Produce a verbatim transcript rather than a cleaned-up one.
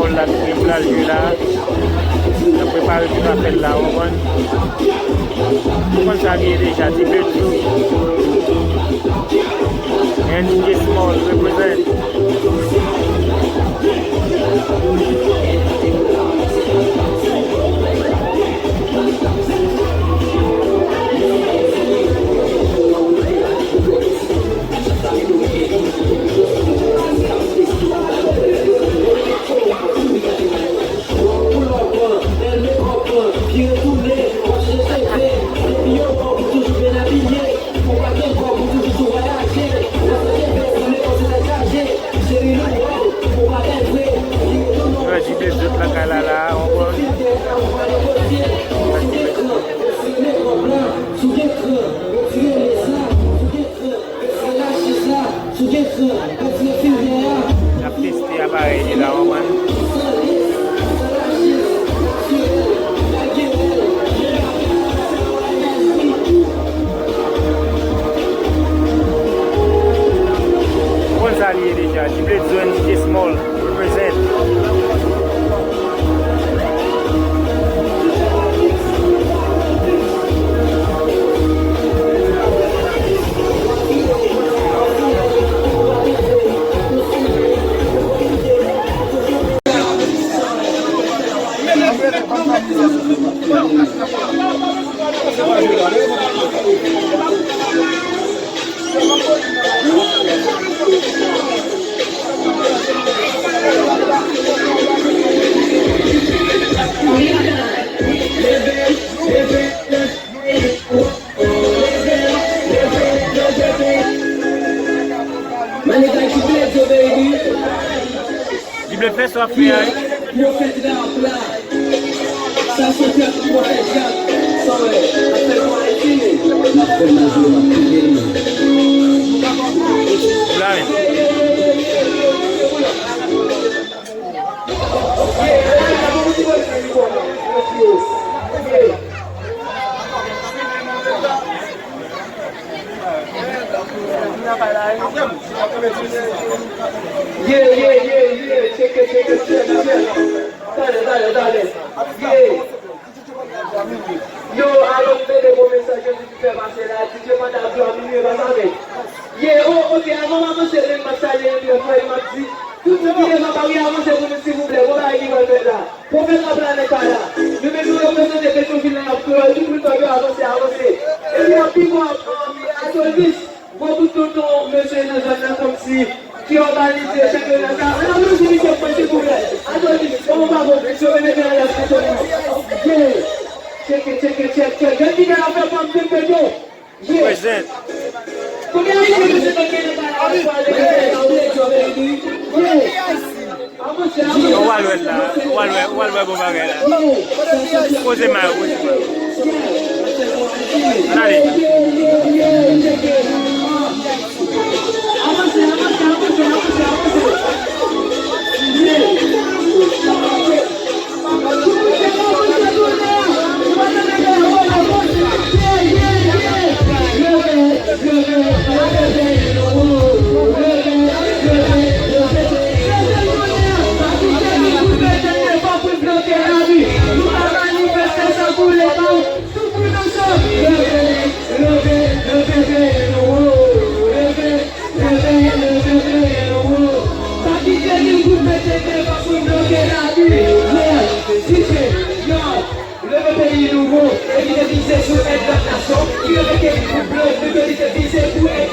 L ap jwe, l pral jwe la. L ap prepare pou l ap fè l la, w konprann? Ou konn sa l ye deja, ti Bletso. And D J Small represent. Anji de zot lakay la la, on bon. N ap teste aparèy li la, on bon. Ou konn sa li ye deja, G-Blade Zone, D J Small, represent. Di Blòd fè sa w ap fè a wi. Pwofèt rap la. Sa se pwofèt Jacques. Sa w ap fè pou Ayiti, men. N ap fè l la, jodi a, m ap kite l, men. La, men. Yeah, yeah, yeah, yeah, check it, check it, check it, check it. Tande, tande, tande. Yeah. Yo, alò m mete bon mesaj yo di fè pase la, D J Manda ap jwe a minui, pa sa men. Yeah, oh, ok, avan m avanse, men m ap salye yon lòt fwa, m ap di, tout moun ki devan bari a avanse pou nou, silvouplè, gon bagay ki pral fèt la. Pwofèt rap la nan kay la. Nou menm nou reprezante Petyonvil nan rap kreyòl, tout moun fò yo avanse, avanse. Epi anpil bon ap, anpil Adolvis, gwo bout tonton, mesye nan zòn nan kòmsi, ki òganize chanpyona sa. Ann aplodi misye pou mwen, silvouplè. Adolvis, bon, bravo, mesye, mete anlè Petyonvil. Yeah. Check it, check it, check, check. Yo di nan afè pa m te Petyon. Present. Ou al wè l la, ou al wè, ou al wè bon bagay la. Poze may, poze may. Ann ale. Tout moun ansanm. Leve, leve, leve peyi nou wo. Leve, leve, leve peyi nou wo. Pa kite nou pou mete devan pou bloke lavi. Yeah, D J, yo. Leve peyi nou wo. Evite vize sou èd lòt nasyon. Ki reve ke pou bloke, nou evite vize pou èd